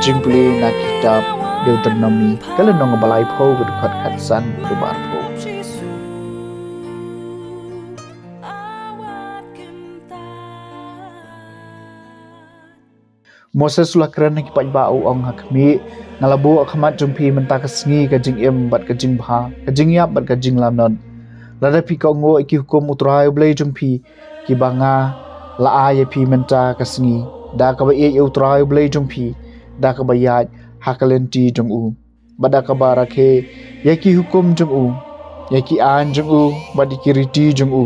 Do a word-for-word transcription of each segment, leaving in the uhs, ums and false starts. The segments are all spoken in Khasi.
Jingpule na kitab Deuteronomi, ka lynnong ba laiphew, ka dkhot khatsan haduh ba arphew. Moses u la kren ha ki paidbah, u ong ha khmih: Nga la buh ha khmat jong phi mynta ka sngi ka jingim bad ka jingbha, ka jingïap bad ka jinglamnot. Lada phi kohnguh ïa ki hukum U Trai U Blei jong phi, kiba nga la ai ïa phi mynta ka sngi, da kaba ïeit ïa U Trai U Blei jong phi, da kaba ïaid ha ka lynti jong u, bad da kaba rakhe ïa ki hukum jong u, ïa ki aiñ jong u, bad ïa ki riti jong u,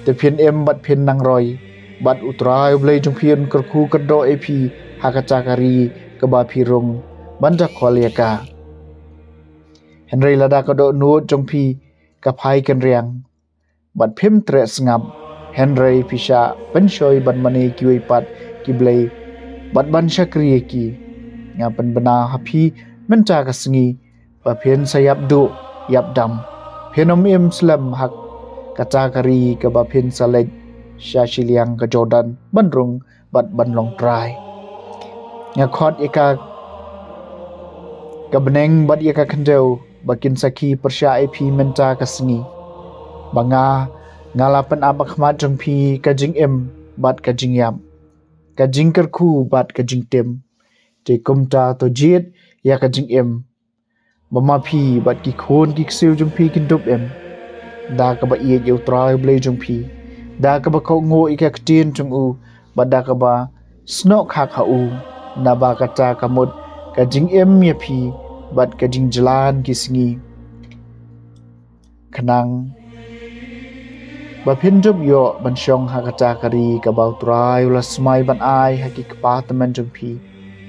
te phin im bad phin nang roi, bad U Trai U Blei jong phi un kyrkhu kyrdoh ïa phi ha kata ka ri kaba phi rung ban da khol ïa ka. Hynrei lada ka dohnud jong phi ka phai kynriang, bad phim treh sngap, hynrei phi shah pynshoi ban mane kiwei pat ki blei, bad ban shakri ïa ki, nga pynbna ha phi mynta ka sngi ba phin sa ïap duh ïap dam. Phin ym im slem ha kata ka ri kaba phin sa leit sha shiliang ka Jordan ban rung bad ban long trai. Nga khot ïa ka, ka bneng bad ïa ka khyndew ba kin sakhi pyrshah ïa phi mynta ka sngi, ba nga, nga la pynap ha khmat jong phi ka jingim bad ka jingïap, ka jingkyrkhu bad ka jingtim. Te kumta to jied ïa ka jingim, ba ma phi bad ki khun ki ksiew jong phi kin dup im, da kaba ïeit ïa U Trai U Blei jong phi, da kaba kohnguh ïa ka ktien jong u, bad da kaba snoh khak ha u. Naba kata ka mut ka jingim ïa phi bad ka jingjlan ki sngi, khnang ba phin dup ïoh ban shong ha kata ka ri kaba U Trai u la smai ban ai ha ki kpa tymmen jong phi,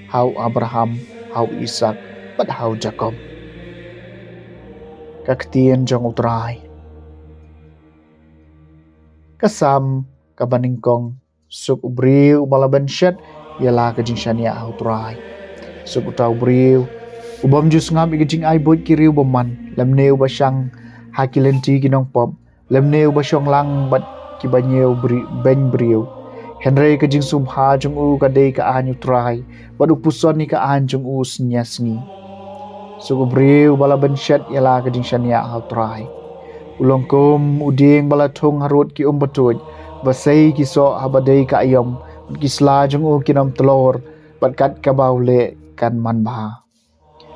ha u Abraham, ha u Isak, bad ha u Jakob. Ka ktien jong U Trai. Ka Salm kaba nyngkong. Suk u briew uba la bynshet ïa la ka jingshaniah ha U Trai. Suk uta u briew u bym ju sngap ïa ka jingai buit ki riew bymman, lymne uba shang ha ki lynti ki nongpop, lymne uba shong lang bad kiba ñiew bri-, beiñ briew. Hynrei ka jingsngewbha jong u ka dei ka aiñ U Trai, bad u puson ïa ka aiñ jong u sngi ar sngi. Suk u briew uba la bynshet ïa la ka jingshaniah ha U Trai. U long kum u dieng ba la thung harud ki um batuid, ba sei ki soh haba dei ka aïom, bad ki sla jong u kin ym tlor, bad kat kaba u leh kan manbha.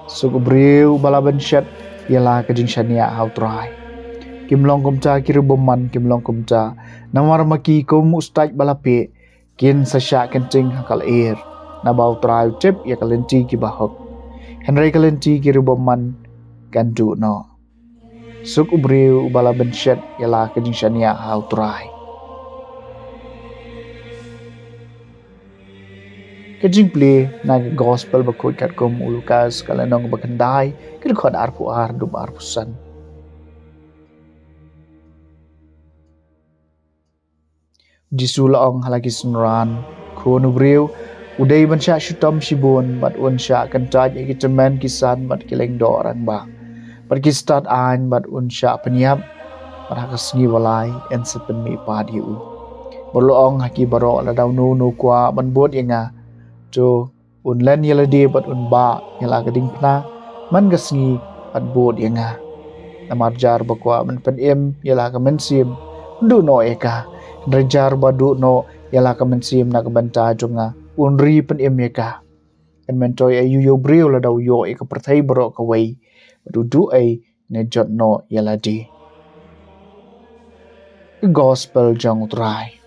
Suk u briew uba la bynshet ïa la ka jingshaniah ha U Trai. Kim long kumta ki riew bymman, kim long kumta, namar ma ki kum u stait ba la pieh, kin sa shah kynting ha ka lyer. Naba U Trai u tip ïa ka lynti kiba hok, hynrei ka lynti ki riew bymman kan duh noh. Suk u briew uba la bynshet ïa la ka jingshaniah ha U Trai. Ka jingplie na ka Gospel bakhuid katkum u Lukas, ka lynnong ba khyndai, ka dkhot arphew ar haduh arphew san. Jisu la ong ha la ki synran: Khun u briew u dei ban shah shitom shibun, bad un shah kyntait ïa ki tymmen ki san bad ki lyngdoh rangbah, bad ki stad aiñ, bad un shah pynïap, bad ha ka sngi ba lai yn sa pynmihpat ïa u. Bad u la ong ha ki baroh: Lada uno uno kwah ban bud ïa nga, to un len ïa lade bad un bah ïa la ka diengphna man ka sngi bad bud ïa nga. Namar jar ba kwah ban pynim ïa la ka mynsiem, un duh noh ïa ka. Hynrei jar ba duh noh ïa la ka mynsiem na ka bynta jong nga, un ri pynim ïa ka. Kan myntoi aïu ïa u briew lada u ïoh ïa ka pyrthei baroh kawei, bad u duh ei ne jot noh ïa lade. Ka Gospel jong U Trai.